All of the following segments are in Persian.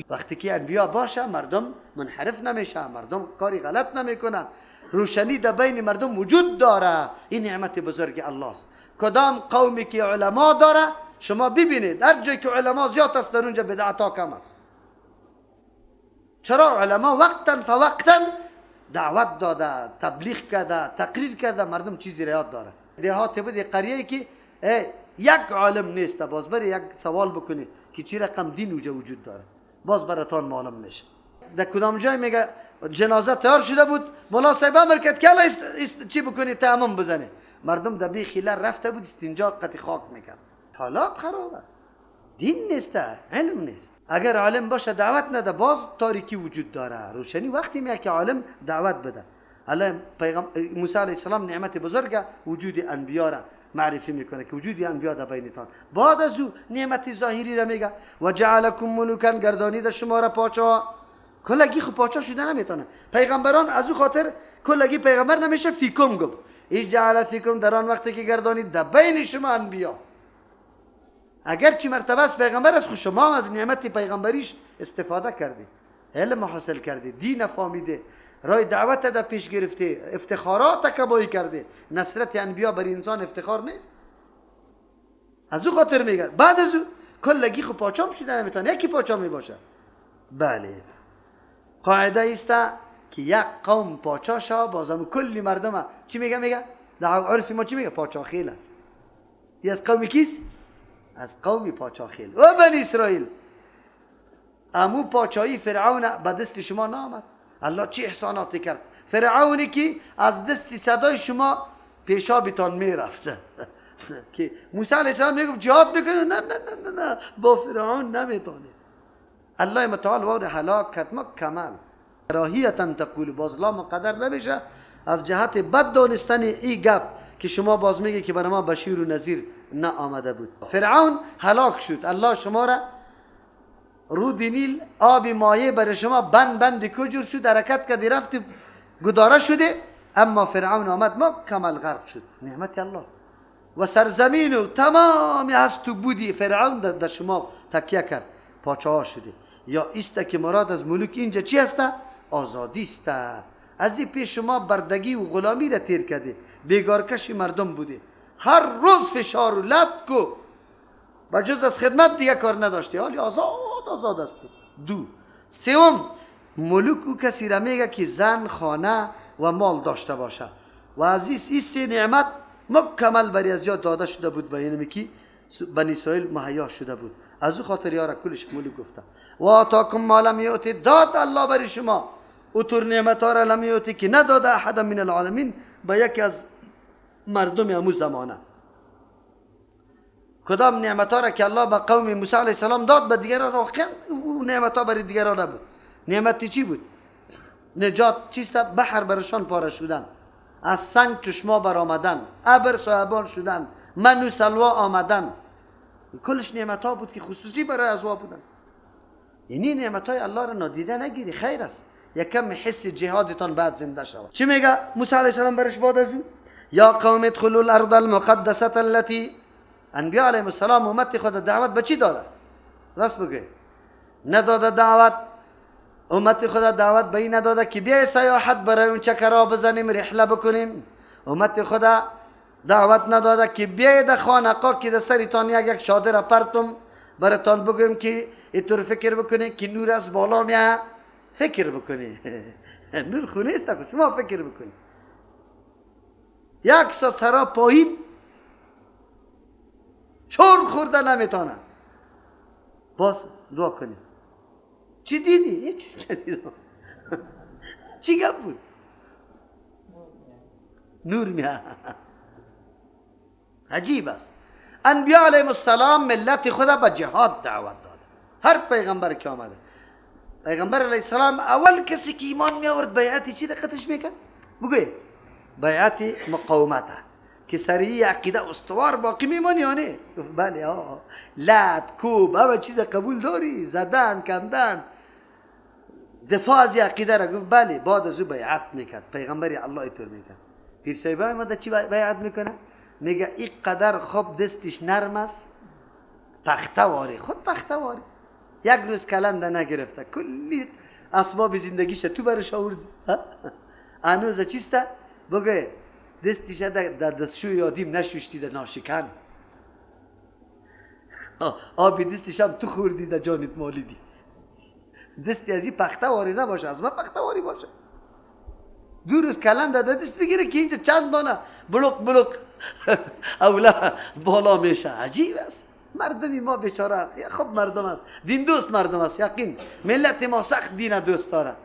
وقتی که انبیا باشه مردم منحرف نمیشه، مردم کاری غلط نمیکنه، روشنی در بین مردم وجود داره. این نعمت بزرگ الله است. کدام قومی که علما داره، شما ببینید هر جایی که علما زیاد است در اونجا بدعت ها کم است. چرا؟ علما وقتا فوقتا دعوت داده، تبلیغ کرده، تقریر کرده، مردم چیزی را یاد داره. دهات بود قریه که یک عالم نیست، باز بری یک سوال بکنی که چی رقم دین اونجا وجود داره، باز براتان معلوم میشه. در کدام جای میگه جنازه تیار شده بود، مولا صاحب امر کرد که چی بکنی، تیمم بزنه. مردم در بی خیله رفته بود استنجا قطی خاک میکرد. حالات خراب است، دین نیست، علم نیست. اگر عالم باشه دعوت نده، باز تاریکی وجود داره. روشنی وقتی میاد که عالم دعوت بده. الله پیغام موسی علیه السلام نعمت بزرگ وجود انبیا را معرفی میکنه که وجود انبیا در بینتان. بعد از او نعمت ظاهری را میگه و جعلکم ملوکا، گردانید شما را پاچا. کلگی خو پاچا شده نمیتونه. پیغمبران از او خاطر کلگی پیغمبر نمیشه. فیکم گفت ای جعل فیکم، در آن وقتی که گردانید در بین شما انبیا. اگر چی مرتبه از پیغمبر است، خو شما از نعمت پیغمبریش استفاده کردی، علم حاصل کردی، دین فهمیده، رای دعوت در پیش گرفته، افتخارات کبایی کرده. نصرت انبیا بر انسان افتخار نیست. از او خاطر میگه بعد از او کلگی خو پاچام شده نمیتونه، یکی پاچا میباشه. بله، قاعده است که یک قوم پاچا شا، بازم کلی مردم چی میگه؟ میگه در عرف ما چی میگه؟ پاچا خیل است. ای از قوم کیست؟ از قوم پاچا خیل. و بنی اسرائیل امو پاچایی فرعون به دست شما نامد. الله چی احساناتی کرد؟ فرعونی که از دست صدای شما پیشابتان میرفته که موسی علیه السلام میگفت جهاد میکنه، نه نه نه نه نه، با فرعون نمیتونه. الله متعال وار هلاک کرد مکمل. کراهیتا تقول، باز لام قدر نمیشه از جهت بد دانستن ای گپ که شما باز میگه که برای ما بشیر و نذیر نه آمده بود. فرعون هلاک شد، الله شما را رود نیل آب مایع برای شما بند بند کجور شد، حرکت کردی رفت گداره شده، اما فرعون آمد ما کمل غرق شد. نعمت الله و سرزمین و تمام هست و بودی فرعون در شما تکیه کرد، پاچه شده. یا ایست که مراد از ملوک اینجا چی هسته؟ آزادی است. از این پیش شما بردگی و غلامی را تیر کرده، بیگارکش مردم بوده، هر روز فشار و لط کو، و جز از خدمت دیگه کار نداشتی، حالی آزاد آزاد است. دو سوم، ملوک او کسی را میگه که زن، خانه و مال داشته باشه و از این سه نعمت مکمل بری از یاد داده شده بود، به اینمی که بنی اسرائیل مهیا شده بود. از او خاطر یارا کلش ملوک گفته. و آتاکم ما لم یؤتی، داد الله بری شما او تور نعمت ها را لم یؤتی که نداده احد من العالمین، به یکی از مردم امو زمانه. کدام نعمت ها را که الله به قوم موسی علیه السلام داد به دیگران، واقعا او نعمت ها برای دیگران نبود. نعمت چی بود؟ نجات چیست؟ بحر برشان پاره شدن، از سنگ چشما برآمدن، ابر صاحبان شدن، من و سلوا آمدن، کلش نعمت ها بود که خصوصی برای ازوا بودن. یعنی نعمت های الله را نادیده نگیری، خیر است. یکم حس جهادتان بعد زنده شود. چی میگه موسی علیه السلام برش بعد از او؟ یا قوم ادخلوا الارض المقدسه التي. انبیاء علیهم السلام امت خود دعوت به چی داده؟ راست بگه نداده دعوت، امت خود دعوت به این نداده که بیای سیاحت برای اون چکرا بزنیم، رحله بکنیم. امت خود دعوت نداده که بیای در خانقا که در سرتان یک یک چادر پرتم براتان بگویم که اینطور فکر بکنی که نور از بالا میاد. فکر بکنی نور خونه است، شما فکر بکنی. یک سرا پایین چور خورده نمیتونه، باز دعا کنی. چی دیدی؟ یه چیز ندیدم. چی گپ بود؟ نور میاد. عجیب است. انبیاء علیهم السلام ملت خدا به جهاد دعوت داده. هر پیغمبر که آمده، پیغمبر علیه السلام اول کسی که ایمان می آورد بیعت چی دقتش میکرد؟ بگوی بیعت مقاومته که سریع عقیده استوار باقی میمانی یا نه؟ بله آه. لط کوب همه چیز قبول داری، زدن کندن دفاع از عقیده را. گفت بله. بعد از او بیعت میکرد پیغمبر الله اینطور میکرد. پیر صاحب اومده چی بیعت میکنه؟ میگه این قدر خوب دستش نرم است، پخته واری، خود پخته واری، یک روز کلنده نگرفته، کلی اسباب زندگیش تو برش آوردی، هنوز چیسته؟ بگه دستیش در دستشوی یادیم نشوشتی در ناشکن، آبی دستیش هم تو خوردی در جانت مالیدی. دستی از این پخته واری نباشه، از من پخته واری باشه. دو روز کلنده در دست بگیره که اینجا چند دانه بلوک بلوک اولا بالا میشه. عجیب است مردمی ما بیچاره. خب مردم است، دین دوست مردم است، یقین ملت ما سخت دین دوست داره،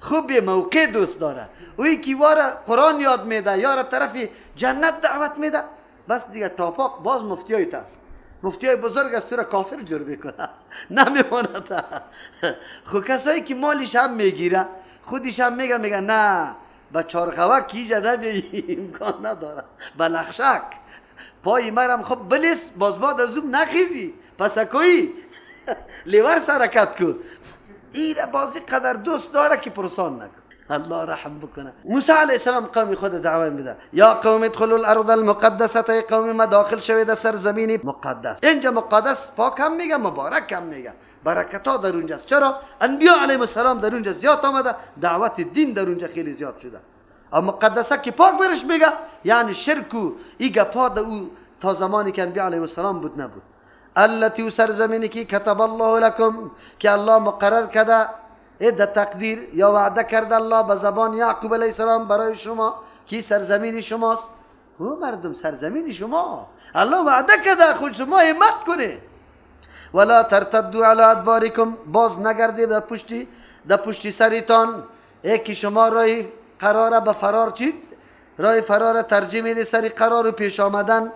خوب موقع دوست داره. اوی که واره قرآن یاد میده یا طرف جنت دعوت میده، بس دیگه تاپاق باز مفتیایت است، مفتیای بزرگ است، تو را کافر جور میکنه نمیماند. خب کسایی که مالش هم میگیره خودش هم میگه، میگه نه با چارخوه کیجا نبیایی، امکان نداره، بلخشک پای مرم خب بلیس باز بعد از اون نخیزی پسکویی لیور سرکت کو. این بازی قدر دوست داره که پرسان نکن. الله رحم بکنه. موسی علیه السلام قوم خود دعوت میده، یا قوم ادخلوا الارض المقدسه، قوم ما داخل شوید سرزمین مقدس. اینجا مقدس پاک هم میگه، مبارک هم میگه، برکت ها در اونجاست. چرا؟ انبیا علیهم السلام در اونجا زیاد آمده، دعوت دین در اونجا خیلی زیاد شده. اما مقدسه که پاک برش میگه یعنی شرک و ای گپا او تا زمانی که انبیا علیهم السلام بود نبود. التي سرزمینی که کتب الله لکم، که الله مقرر کرده در تقدیر یا وعده کرده الله به زبان یعقوب علیه السلام برای شما که سرزمین شماست. او مردم سرزمین شما الله وعده کرده، خود شما همت کنه. ولا ترتدوا علی ادبارکم، باز نگردید در پشتی سرتان، ای که شما رای قراره به فرار چید، رای فرار ترجیح میده سری قرار و پیش آمدن،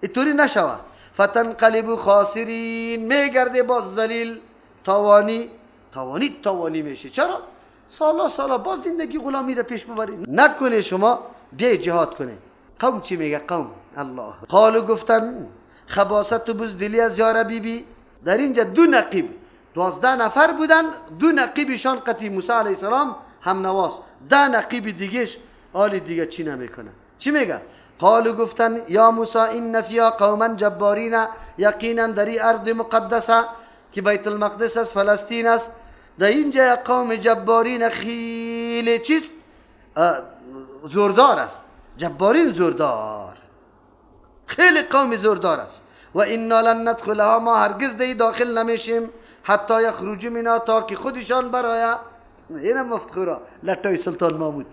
اینطوری نشوه. فتنقلبوا خاسرین، میگرده باز ذلیل، تاوانی تاوانی تاوانی میشه. چرا؟ سالا سالا باز زندگی غلامی را پیش ببری نکنه، شما بیای جهاد کنه. قوم چی میگه؟ قوم الله قالو گفتن خباست و بزدلی از یار بی بی. در اینجا دو نقیب، 12 نفر بودن، دو نقیبشان قطی موسی علیه السلام هم نواز، 10 نقیب دیگهش آلی دیگه چی نمیکنه. چی میگه؟ قالو گفتن یا موسی این فیها قوما جبارین، یقینا در این ارض مقدسه که بیت المقدس است، فلسطین است، در اینجا قوم جبارین خیلی چیست؟ زوردار است. جبارین زوردار، خیلی قوم زوردار است. و انا لن ندخلها، ما هرگز دی داخل نمیشیم، حتی یخرجوا منها، تا که خودشان برای اینم مفتخورا لطای سلطان محمود،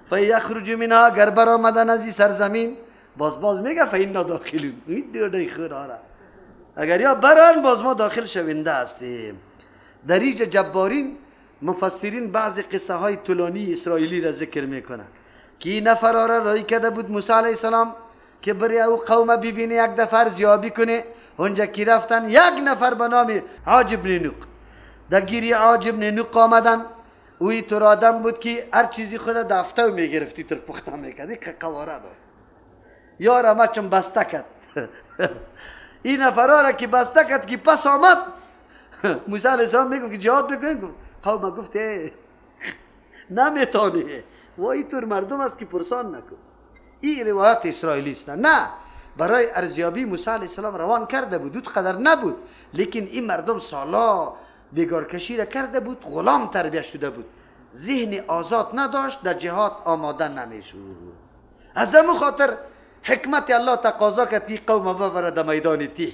فیخرجوا منها، گر برآمدن از این سرزمین، باز باز میگه فانا داخلون، این دیوانه خورا را اگر یا بران باز ما داخل شونده هستیم. در اینجا جبارین مفسرین بعضی قصه های طولانی اسرائیلی را ذکر میکنن که این نفر را رای کرده بود موسی علیه السلام که بری او قوم ببینه، یک دفعه ارزیابی کنه. اونجا کی رفتن؟ یک نفر به نام عاج بن نوق، در گیری عاج بن نوق آمدن. اوی تر آدم بود که هر چیزی خود دفتر میگرفتی تر پخته میکرد، یک قواره داشت. یار ما چون بسته کرد این نفرها را که بسته کرد که پس آمد موسی علیه السلام میگه که جهاد بکنیم، قوم گفت نمیتونی، و اینطور مردم است که پرسان نکن. این روایات اسرائیلی است. نه، برای ارزیابی موسی علیه السلام روان کرده بود، دود قدر نبود، لیکن این مردم سالا بیگارکشی را کرده بود، غلام تربیه شده بود، ذهن آزاد نداشت، در جهاد آماده نمیشد. از همون خاطر حکمت الله تقاضا کرد که قوم ببره در میدان تی،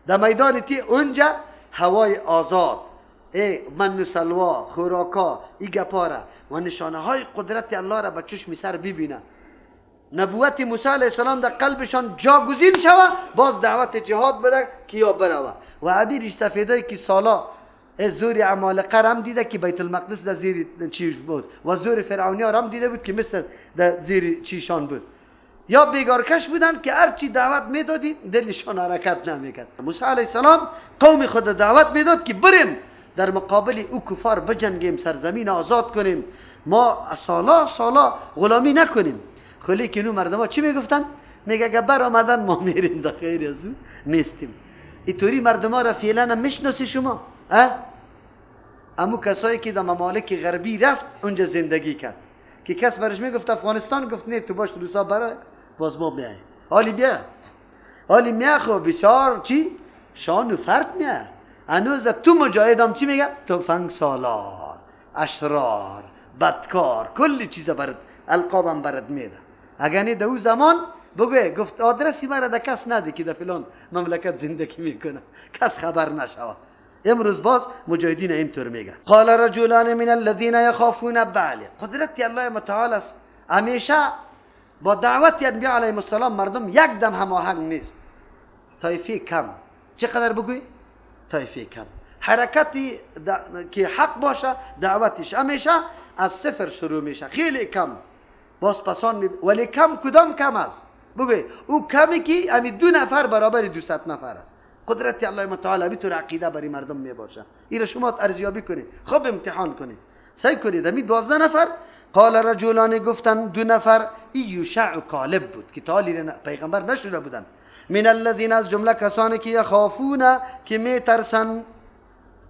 در میدان تی اونجا هوای آزاد، ای من و سلوا، خوراکا، ای گپاره و نشانه های قدرت الله را به چشم سر ببینه. نبوت موسی علیه السلام در قلبشان جاگزین شوه، باز دعوت جهاد بده که یا بروه. و عبیرش سفیدایی که سالا زور عمالقه را هم دیده که بیت المقدس در زیر چیش بود، و زور فرعونی را هم دیده بود که مصر در زیر چیشان بود. یا بیگارکش بودن که هرچی دعوت میدادی دلشان حرکت نمیکرد. موسی علیه السلام قوم خود دعوت میداد که بریم در مقابل او کفار بجنگیم، سرزمین آزاد کنیم، ما سالا سالا غلامی نکنیم. خلی که نو مردم ها چی میگفتن؟ میگه اگه بر آمدن ما میریم، در خیر از او نیستیم. اینطوری مردم ها را فعلا میشناسی شما؟ امو کسایی که در ممالک غربی رفت اونجا زندگی کرد که کس برش میگفت افغانستان، گفت نه تو باش روسا برای باز ما میای. حالی بیا، حالی میا، خو بسیار چی شان و فرد میا. هنوز تو مجاهدام چی میگه؟ تفنگ سالار، اشرار، بدکار، کلی چیز برد القابم برد میده. اگر نه در او زمان بگوی گفت آدرسی مرا در کس نده که در فلان مملکت زندگی میکنه، کس خبر نشود. امروز باز مجاهدین اینطور میگه. قال رجلان من الذين يخافون. بله، قدرت الله متعال است. همیشه با دعوت انبیاء علیهم السلام مردم یک دم هماهنگ نیست. طایفه کم، چقدر بگوی؟ طایفه کم. حرکتی که حق باشه دعوتش همیشه از صفر شروع میشه، خیلی کم. باز پسان ولی کم کدام کم است؟ بگوی او کمی که امی 2 نفر برابر 200 نفر است. قدرت الله متعال طور عقیده برای مردم می باشه. این شما ارزیابی کنید، خوب امتحان کنید، سعی کنید. امی 12 نفر قال رجلان گفتن 2 نفر، ای یوشع و کالب بود که تا پیغمبر نشده بودن. من الذین از جمله کسانی که یخافون که می ترسن.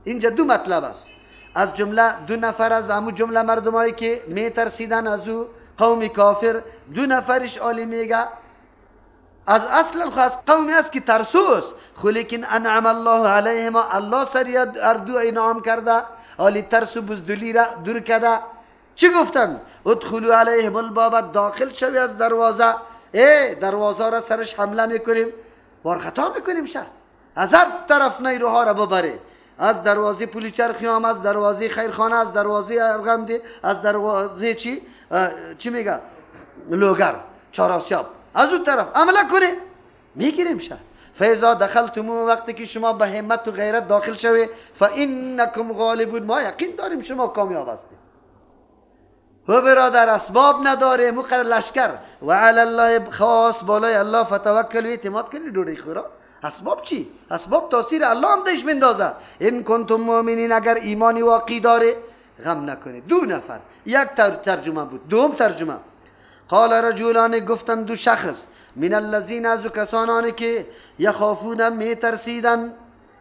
اینجا 2 مطلب است. از جمله 2 نفر از همون جمله مردمایی که می ترسیدن از او قوم کافر، 2 نفرش عالی میگه از اصلا خو از قومی است که ترسوس، خو لیکن انعم الله علیهما، الله سر اردو انعام کرده، عالی ترس و بزدلی را دور کرده. چی گفتن؟ ادخلوا علیهم الباب، داخل شوی از دروازه. ای دروازه را سرش حمله میکنیم، بار خطا میکنیم شه، از هر طرف نیروها را ببره، از دروازه پولی چرخیام، از دروازه خیرخانه، از دروازه ارغندی، از دروازه چی چی میگه لوگر چاراسیاب، از اون طرف عمله کنه میگیریم شه. فاذا دخلتم، وقتی که شما به همت و غیرت داخل شوی، فانکم غالبون، ما یقین داریم شما کامیاب هستید. و برادر اسباب نداره مقر لشکر، و علی الله خاص بالای الله فتوکلوا، اعتماد کنید. ډوډۍ خورا اسباب چی؟ اسباب تاثیر الله هم دیش مندازه. ان کنتم مؤمنین، اگر ایمانی واقعی داره غم نکنید. 2 نفر، یک ترجمه بود. دوم ترجمه قال رجلان گفتن 2 شخص، من الذین از کسانانی که یخافون میترسیدن،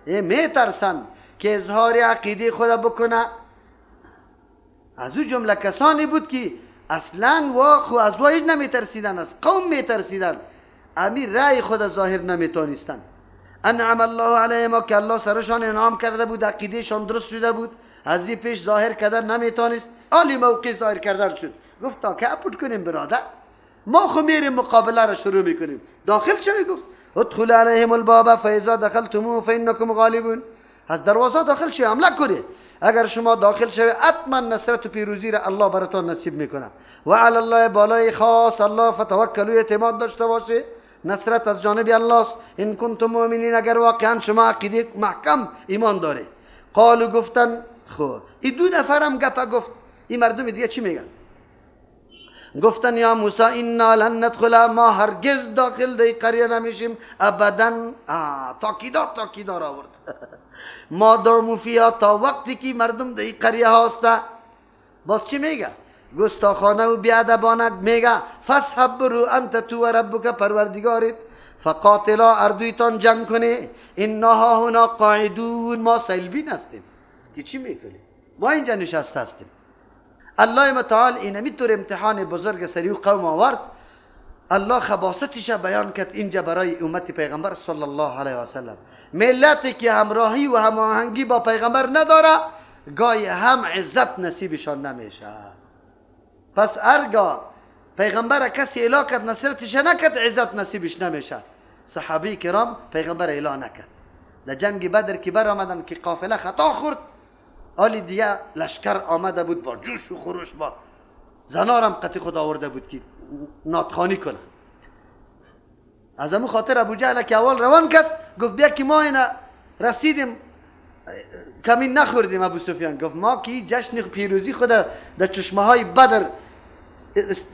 میترسن که اظهار عقیده خود بکنه. از او جمله کسانی بود که اصلا وا خو از وای نمیترسیدن، از قوم میترسیدن، امیر رأی خود ظاهر نمیتونستن. انعم الله علیهم، که الله سرشان انعام کرده بود، عقیدهشان درست شده بود، از این پیش ظاهر کردن نمیتونست، عالی موقع ظاهر کردن شد. گفت تا که اپوت کنیم برادر، ما خو میریم مقابله را شروع میکنیم. داخل شوی، گفت ادخل علیهم الباب فاذا دخلتموه فانکم غالبون، از دروازه داخل شوی، حمله کنی. اگر شما داخل شوی حتما نصرت و پیروزی را الله براتون نصیب میکنه. و علی الله بالای خاص الله فتوکلوا، اعتماد داشته باشه، نصرت از جانب الله است. ان کنتم مؤمنین، اگر واقعا شما عقیده محکم ایمان داره. قالوا گفتن خو این 2 نفرم گپ گفت، این مردم دیگه چی میگن؟ گفتن یا موسی انا لن ندخل، ما هرگز داخل دی قریه نمیشیم ابدا. تاکیدار آورد. ما دامو فیها، تا وقتی که مردم دی قریه هاسته. باز چی میگه؟ گستاخانه و بیادبانه میگه فاذهب برو انت تو و ربک، پروردگارت، فقاتلا اردویتان جنگ کنه، انا هاهنا قاعدون، ما سیلبین هستیم. که چی میکنیم؟ ما اینجا نشسته هستیم. الله متعال اینمی طور امتحان بزرگ سریع قوم آورد. الله خباستش بیان کرد اینجا برای امت پیغمبر صلی الله علیه و سلم. ملتی که همراهی و هماهنگی با پیغمبر نداره، گاهی هم عزت نصیبشان نمیشه. پس ارگاه پیغمبر کسی اعلا کرد نصرتش نکرد، عزت نصیبش نمیشه. صحابی کرام پیغمبر اعلا نکرد. در جنگ بدر که بر آمدن که قافله خطا خورد، حالی دیگه لشکر آمده بود با جوش و خروش، با زنارم قطعی خود آورده بود که ناتخانی کنه. از امو خاطر ابو جهل که اول روان کرد، گفت بیا که ما اینا رسیدیم کمی نخوردیم. ابو سفیان گفت ما که جشن پیروزی خود در چشمه های بدر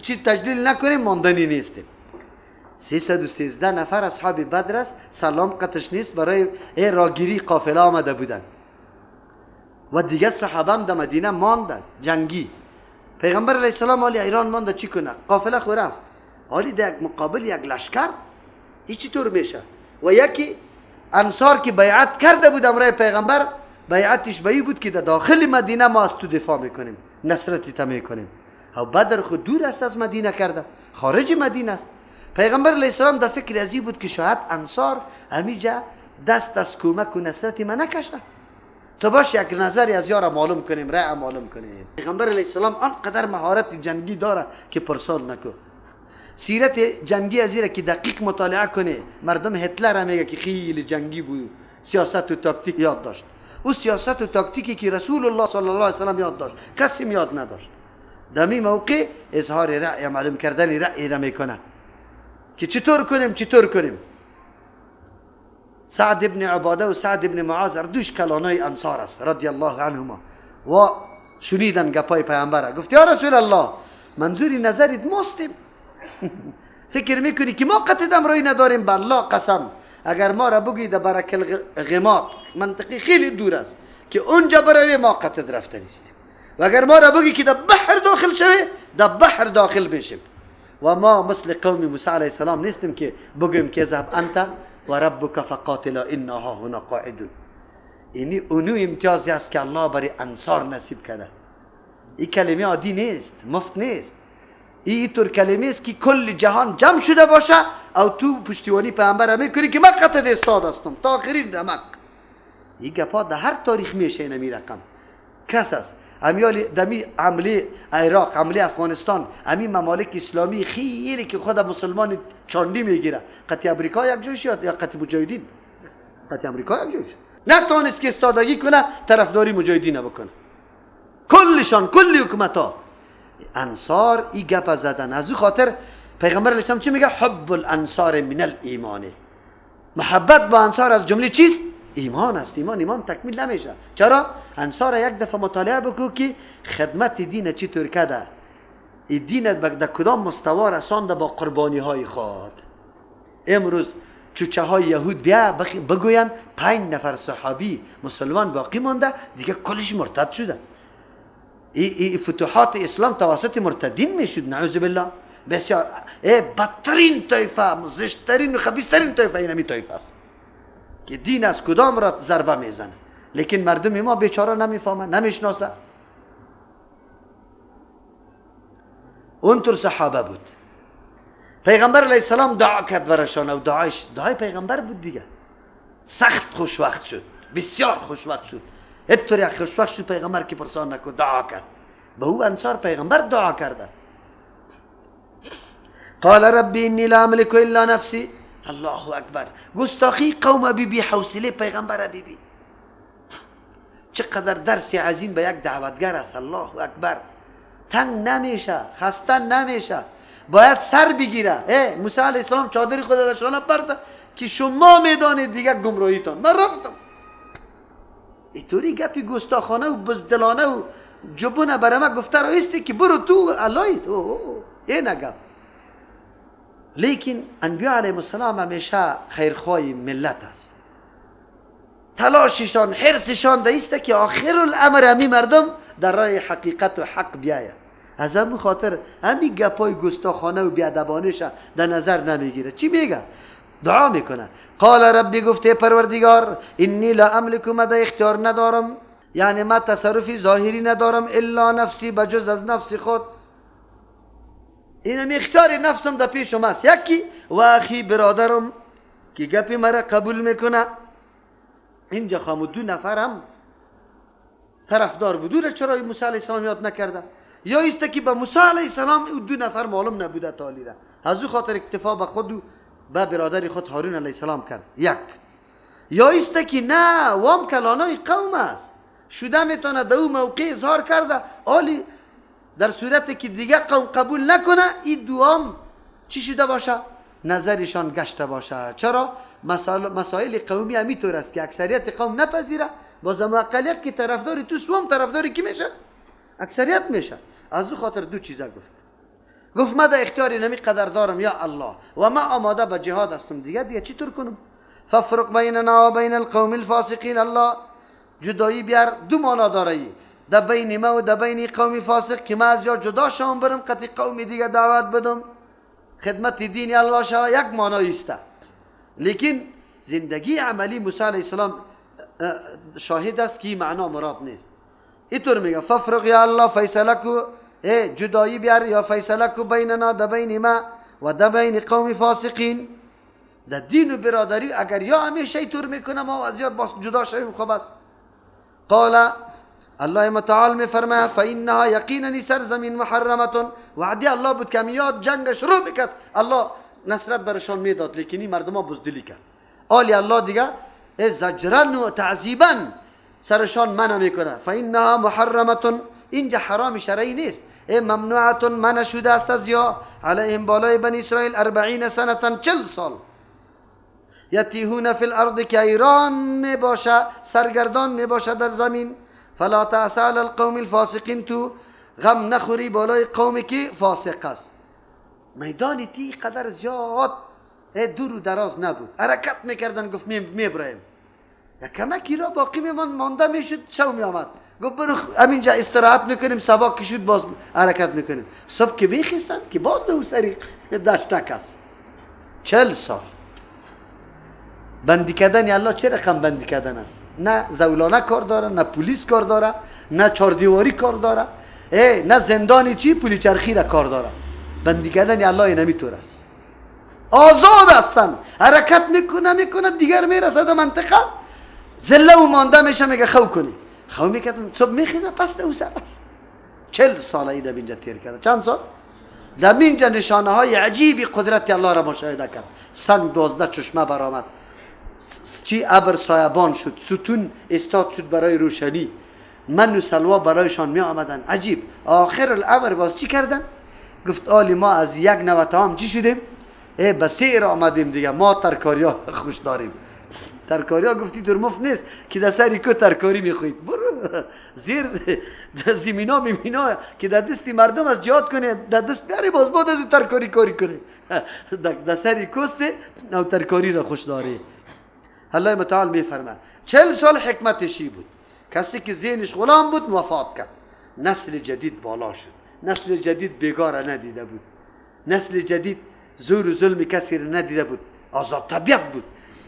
چی تجلیل نکنیم ماندنی نیستیم. 313 نفر اصحاب بدر است، سلام قطش نیست، برای راگیری قافله آمده بودن و دیگه صحابه هم در مدینه ماندن جنگی. پیغمبر علیه السلام حالی ایران مانده چی کنه؟ قافله خو رفت، حالی در مقابل یک لشکر هیچ طور میشه. و یکی انصار که بیعت کرده بود امرای پیغمبر، بیعتش به بود که در داخل مدینه ما از تو دفاع میکنیم، نصرتی تا میکنیم. او بدر خود دور است از مدینه کرده، خارج مدینه است. پیغمبر علیه السلام در فکر ازی بود که شاید انصار همیجا دست از کمک و نصرت من نکشه. تو باش یک نظری از یارا معلوم کنیم، رأی معلوم کنیم. پیغمبر علیه السلام آنقدر مهارت جنگی داره که پرسال نکو. سیرت جنگی از که دقیق مطالعه کنه، مردم هتلر هم میگه که خیلی جنگی بود، سیاست و تاکتیک یاد داشت. او سیاست و تاکتیکی که رسول الله صلی الله علیه و سلم یاد داشت کسی یاد نداشت. دمی موقع اظهار رأی، معلوم کردن رأی را میکنه که چطور کنیم چطور کنیم. سعد ابن عباده و سعد ابن معاذ دوش کلانای انصار است رضی الله عنهما و شنیدن گپای پیامبر، گفت یا رسول الله منظوری نظرت ماستیم. فکر میکنی که ما قطع رای نداریم؟ بالله قسم اگر ما را بگویی در برک الغمات، منطقه خیلی دور است که اونجا بروی ما قطع رفته نیستیم، و اگر ما را بگی که در بحر داخل شوی در بحر داخل میشیم. و ما مثل قوم موسی علیه السلام نیستیم که بگوییم که اذهب انت و ربک فقاتلا انا ها هنا قاعدون. اینی اونو امتیازی است که الله برای انصار نصیب کرده. این کلمه عادی نیست، مفت نیست. این طور کلمه است که کل جهان جمع شده باشه او تو پشتیبانی پیامبر میکنی که من قطع استاد هستم تا آخرین رمق. این گپا در هر تاریخ میشه. اینمی رقم کس است امیال دمی عملی عراق، عملی افغانستان، امی ممالک اسلامی خیلی که خود مسلمان چاندی میگیره، قطع امریکا یک جوش یا قطع مجاهدین، قطع امریکا یک جوش نتونست که استادگی کنه طرفداری مجاهدین بکنه. کلشان کل حکومت ها انصار ای گپ زدن. از او خاطر پیغمبر علیه السلام چی میگه؟ حب الانصار من الایمان. محبت با انصار از جمله چیست؟ ایمان است. ایمان تکمیل نمیشه. چرا؟ انصار یک دفعه مطالعه بکو که خدمت دین چطور کرده، این دین در کدام مستوا رسانده با قربانی های خود. امروز چوچه های یهود بیا بگوین 5 نفر صحابی مسلمان باقی مانده، دیگه کلش مرتد شده. ای فتوحات اسلام توسط مرتدین میشد، نعوذ بالله. بسیار بدترین طایفه، زشتترین و خبیثترین طایفه این همی طایفه است که دین از کدام را ضربه میزنه. لیکن مردم ما بیچاره نمیفهمن، نمیشناسن. اونطور صحابه بود. پیغمبر علیه السلام دعا کرد برشان و دعایش دعای پیغمبر بود دیگه. سخت خوشوقت شد، بسیار خوشوقت شد. اینطور خوشوقت شد پیغمبر که پرسان نکو دعا کرد. به او انصار پیغمبر دعا کرده. قال ربی انی لا املک الا نفسی. الله اکبر. گستاخی قوم بی بی حوصله پیغمبر بی بی. چقدر درس عظیم به یک دعوتگر است. الله اکبر. تنگ نمیشه، خسته نمیشه، باید سر بگیره. موسی علیه السلام چادر خود در شانه برده که شما میدانید دیگه گمراهیتان، من رفتم. اینطوری گپی گستاخانه و بزدلانه و جبونه برای من گفته را ایستی که برو تو علایت. این گپ. لیکن انبیاء علیهم السلام همیشه خیرخواه ملت است. تلاششان، حرصشان در ایسته که آخر الامر همی مردم در راه حقیقت و حق بیاید. از همون خاطر همی گپای گستاخانه و بیادبانش در نظر نمیگیره. چی میگه؟ دعا میکنه. قال ربی، گفته پروردگار، انی لا املک، مده اختیار ندارم، یعنی من تصرفی ظاهری ندارم، الا نفسی، بجز از نفس خود. اینم اختیار نفسم در پیشم است. یکی و اخی، برادرم که گپی مرا قبول میکنه. اینجا خامو 2 نفرم طرفدار بود. چرا موسی علیه السلام یاد نکرده؟ یا ایسته که به موسی علیه السلام او 2 نفر معلوم نبوده تالیره، از او خاطر اکتفا به خود و به برادر خود هارون علیه السلام کرد. یک یا ایسته که نه وام کلانای قوم است، شده میتونه در او موقع اظهار کرده، آلی در صورت که دیگه قوم قبول نکنه این دوام چی شده باشه؟ نظرشان گشته باشه. چرا؟ مسائل قومی همیطور است که اکثریت قوم نپذیره، باز اقلیت که طرفدار تو سوم طرفدار کی میشه؟ اکثریت میشه. از او خاطر 2 چیزا گفت. گفت من در اختیار نمی قدر دارم یا الله، و ما آماده به جهاد هستم. دیگه چطور کنم؟ ففرق بیننا و بین القوم الفاسقین. الله جدایی بیار، 2 معنا داره، در بین ما و در بین قوم فاسق که ما از یا جدا شوم برم قطع قوم دیگه دعوت بدم خدمت دین الله شوه، یک معنی است. لیکن زندگی عملی موسی علیه السلام شاهد است که معنا مراد نیست. اینطور میگه ففرق یا الله، فیصله کو، جدایی بیار یا فیصله کو بیننا، در بین ما و در بین قوم فاسقین. در دین و برادری اگر یا همیشه اینطور میکنه ما از یاد باز جدا شویم خوب است. قال الله متعال میفرماید فانها یقینا سرزمین محرمه، وعده الله بود که میاد جنگ شروع میکرد، الله نصرت برشان میداد، لیکن این مردم ها بزدلی کرد. آلی الله دیگه زجرا و تعذیبا سرشان منع میکنه. فانها محرمه، اینجا حرام شرعی نیست، ممنوعه منع شده است از یا علیهم بالای بنی اسرائیل 40 سنه، 40 سال. یتیهون فی الارض که ایران می باشه، سرگردان می باشه در زمین. فلا تأس علی القوم الفاسقین، تو غم نخوری بالای قومی که فاسق است. میدانی تی قدر زیاد دور و دراز نبود، حرکت میکردن، گفت میبرایم کمکی را باقی مانده میشد، شو میآمد، گفت برو همینجا استراحت میکنیم، صبح که شد باز حرکت میکنیم. صبح که میخیستن که باز دو سری دشتک است. 40 سال بندی کردن الله چه رقم بندی کردن است؟ نه زولانه کار داره، نه پلیس کار داره، نه چهاردیواری کار داره، نه زندانی چی پولی چرخی را کار داره. بندی کردن الله نمیتور است. آزاد هستن، حرکت میکنه دیگر میرسه در منطقه زله و مانده میشه، میگه خو کنی، خو میکردن، صبح میخیزه پس دو سر است. 40 سال ای در اینجا تیر کرده. چند سال؟ در اینجا نشانه های عجیبی قدرت الله را مشاهده کرد. سنگ 12 چشمه برآمد، چی ابر سایبان شد، ستون استاد شد برای روشنی، من و سلوا برایشان می آمدن. عجیب. آخر الامر باز چی کردن؟ گفت آلی ما از یک نوع تمام چی شدیم؟ به سیر آمدیم دیگه، ما ترکاری ها خوش داریم. ترکاری ها گفتی در مفت نیست که در سری کو ترکاری میخوید، برو زیر زمینا میمینا که در دستی مردم از جهاد کنه، در دست بیاری باز بعد از ترکاری کاری کنه. در سری کوسته او ترکاری را خوش داری. الله متعال میفرماید 40 سال حکمتشی بود. کسی که ذهنش غلام بود وفات کرد، نسل جدید بالا شد، نسل جدید بیگار ندیده بود، نسل جدید زور و ظلم کسی را ندیده بود، آزاد طبیعت بود.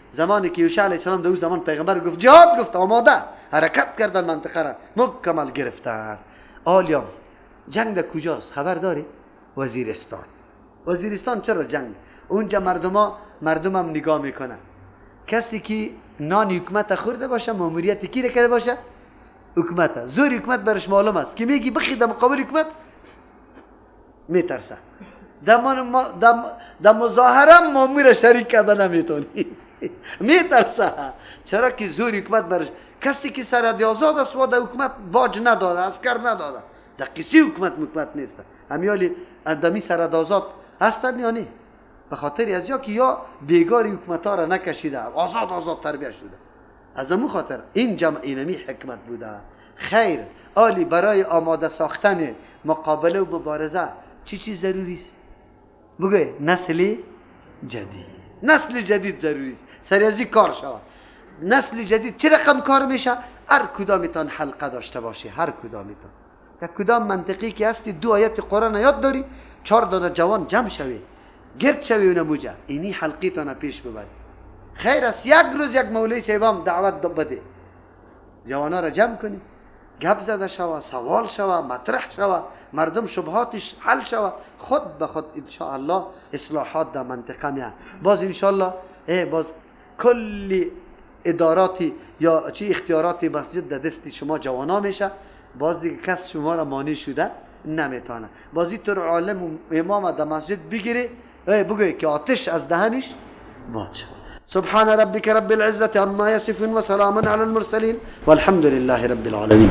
زمانی که یوشع علیه السلام در او زمان پیغمبر گفت جهاد، گفت آماده، حرکت کردن منطقه را مکمل گرفتن. آلیام جنگ در کجاست خبر داری؟ وزیرستان. وزیرستان چرا جنگ؟ اونجا مردمم نگاه میکنن. کسی که نان حکومت خورده باشه، ماموریت کی را کرده باشه؟ حکومت. زور حکومت برش معلوم است که میگی بخی در مقابل حکومت میترسه. در مظاهره مامور شریک کرده نمیتونی، میترسه. چرا که زور حکومت برش. کسی که سرحد آزاد است و در حکومت باج نداده، عسکر نداده، در قصه حکومت نیست. همیالی دمی سرحد آزاد هستن یا نه؟ به خاطر از یا که یا بیگاری حکومت ها را نکشیده، آزاد آزاد تربیه شده. از امو خاطر این جمع اینمی حکمت بوده. خیر آلی برای آماده ساختن مقابله و مبارزه چی چیز ضروری است؟ بگوی نسل جدید. نسل جدید ضروری است. سریازی کار شود. نسل جدید چه رقم کار میشه؟ هر کدامتان حلقه داشته باشه، هر کدامتان در کدام منطقی که هستی 2 آیت قرآن یاد داری، 4 دانه جوان جمع شوی، گرد شوی و نموجه اینی حلقی تانه پیش ببری. خیر است یک روز یک مولوی صاحبم دعوت بده، جوانا را جمع کنی، گپ زده شوه، سوال شوه، مطرح شوه، مردم شبهاتش حل شوه، خود به خود انشاءالله اصلاحات در منطقه میاد. باز انشاءالله باز کلی اداراتی یا چی اختیاراتی مسجد در دست شما جوانا میشه، باز دیگه کس شما را مانع شده نمیتونه. باز تو عالم و امام در مسجد بگیری، بگوی که آتش از دهنش باد شد. سبحان ربك رب العزة عما يصفون وسلام على المرسلين والحمد لله رب العالمين.